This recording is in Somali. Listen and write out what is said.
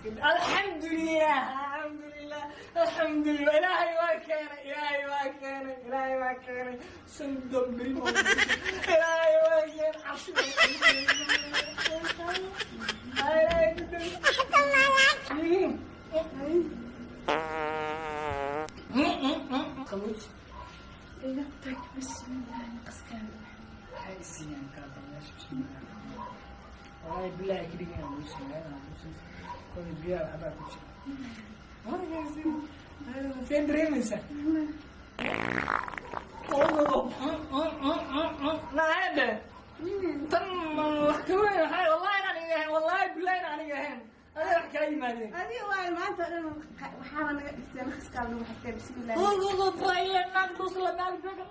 Alxamdulilah, alxamdulilah, alxamdulilah. Ilaahay waa keenay, Ilaahay waa keenay, Ilaahay waa keenay. 30 beri baa, Ilaahay waa keenay. Cabsida Ilaahay ku dhow. Qabooj. Iga tag, bismillah, naqaskaan. Waxay isiiyaan kala dambeysha. Bismillah, wallahi billahi keligaa lagu sameeyaa, lagu sameeyaa kooda biyaha waxbaa ku jira. See dareemaysaa? Naade tan wax ka weyn waxay, wallahi inaan aniga ahayn, wallahi billahi inaan aniga ahayn, adiga wax kala yimaadeen. Adiga waay, maanta oo dhan waxaaba naga dhigtay naqaskaa lagu xirtay, bismillah. Naag dus la naag jooga.